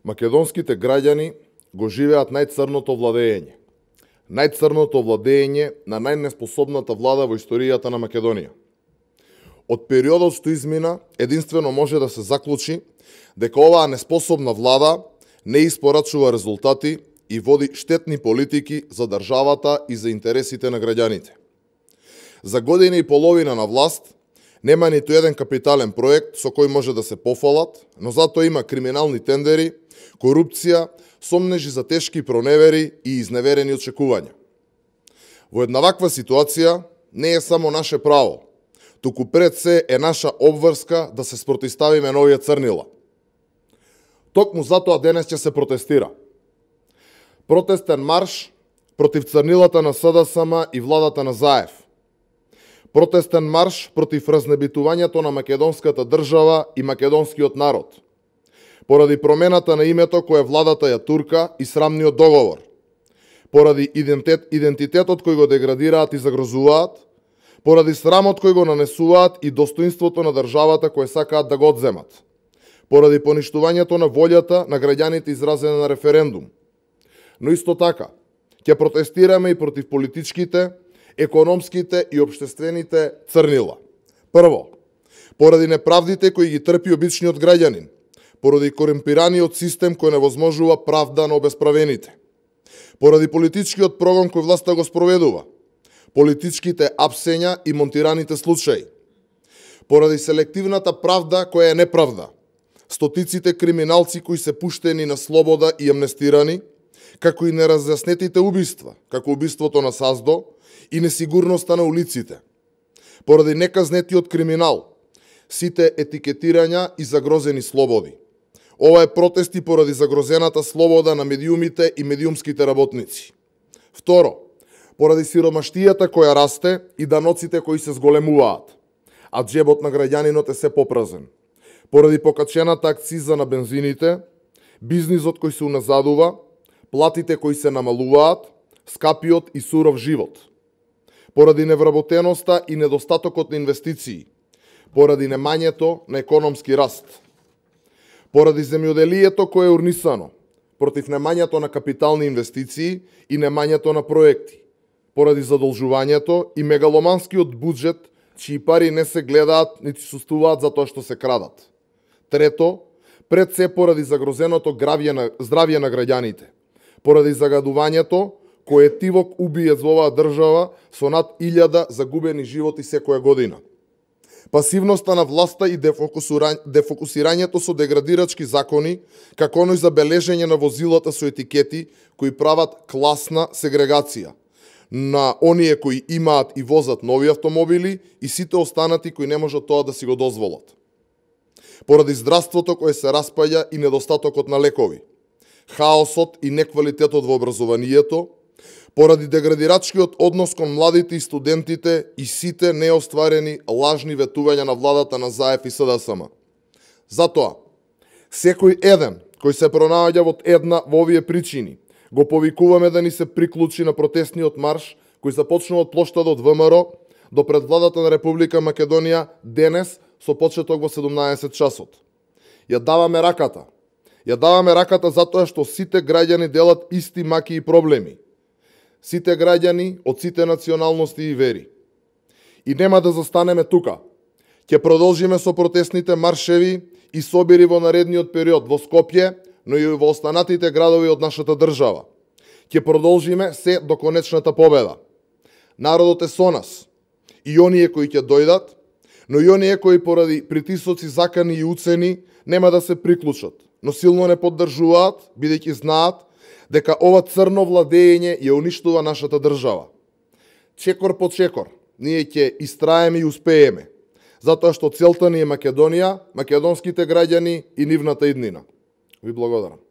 Македонските граѓани го живеат најцрното владење. Најцрното владење на најнеспособната влада во историјата на Македонија. Од периодот што измина, единствено може да се заклучи дека оваа неспособна влада не испорачува резултати и води штетни политики за државата и за интересите на граѓаните. За година и половина на власт нема ниту еден капитален проект со кој може да се пофалат, но затоа има криминални тендери, корупција, сомнежи за тешки проневери и изневерени очекувања. Во една ваква ситуација не е само наше право, туку пред се е наша обврска да се спротивставиме на овие црнила. Токму затоа денес ќе се протестира. Протестен марш против црнилата на СДСМ и владата на Заев. Протестен марш против разнебитувањето на македонската држава и македонскиот народ. Поради промената на името кое владата ја турка и срамниот договор. Поради идентитетот кој го деградираат и загрозуваат. Поради срамот кој го нанесуваат и достоинството на државата кое сакаат да го одземат. Поради поништувањето на волјата на граѓаните изразена на референдум. Но исто така, ќе протестираме и против политичките, економските и обштествените црнила. Прво, поради неправдите кои ги трпи обичниот граѓанин, поради корумпираниот систем кој невозможува правда на обесправените, поради политичкиот прогон кој власта го спроведува, политичките апсења и монтираните случаи, поради селективната правда која е неправда, стотиците криминалци кои се пуштени на слобода и амнестирани, како и неразјаснетите убиства, како убиството на Саздо и несигурноста на улиците, поради неказнетиот криминал, сите етикетирања и загрозени слободи. Ова е протести поради загрозената слобода на медиумите и медиумските работници. Второ, поради сиромаштијата која расте и даноците кои се зголемуваат, а джебот на граѓанинот е се попразен. Поради покачената акциза на бензините, бизнисот кој се уназадува, платите кои се намалуваат, скапиот и суров живот. Поради невработеноста и недостатокот на инвестиции, поради немањето на економски раст, поради земјоделието кое е урнисано, против немањето на капитални инвестиции и немањето на проекти, поради задолжувањето и мегаломанскиот буџет, чии пари не се гледаат нити сустуваат затоа што се крадат. Трето, пред се поради загрозеното здравје на граѓаните, поради загадувањето кое тивок убиец во оваа држава со над 1000 загубени животи секоја година. Пасивноста на власта и дефокусирањето со деградирачки закони, како оној забележење на возилата со етикети кои прават класна сегрегација на оние кои имаат и возат нови автомобили и сите останати кои не можат тоа да си го дозволат. Поради здравството кое се распаѓа и недостатокот на лекови, хаосот и неквалитетот во образованието, поради деградирачкиот однос кон младите и студентите и сите неостварени лажни ветувања на владата на Заев и СДСМ. Затоа, секој еден кој се пронаоѓа во овие причини, го повикуваме да ни се приклучи на протестниот марш кој започнува од плоштадот ВМРО до пред владата на Република Македонија денес со почеток во 17 часот. Ја даваме раката. Ја даваме раката затоа што сите граѓани делат исти маки и проблеми. Сите граѓани од сите националности и вери. И нема да застанеме тука. Ќе продолжиме со протестните маршеви и собири во наредниот период во Скопје, но и во останатите градови од нашата држава. Ќе продолжиме се до конечната победа. Народот е со нас. И оние кои ќе дојдат, но и оние кои поради притисоци, закани и уцени нема да се приклучат, но силно не поддржуваат, бидејќи знаат дека ова црно владење ја уништува нашата држава. Чекор по чекор, ние ќе истраеме и успееме, затоа што целта ни е Македонија, македонските граѓани и нивната иднина. Ви благодарам.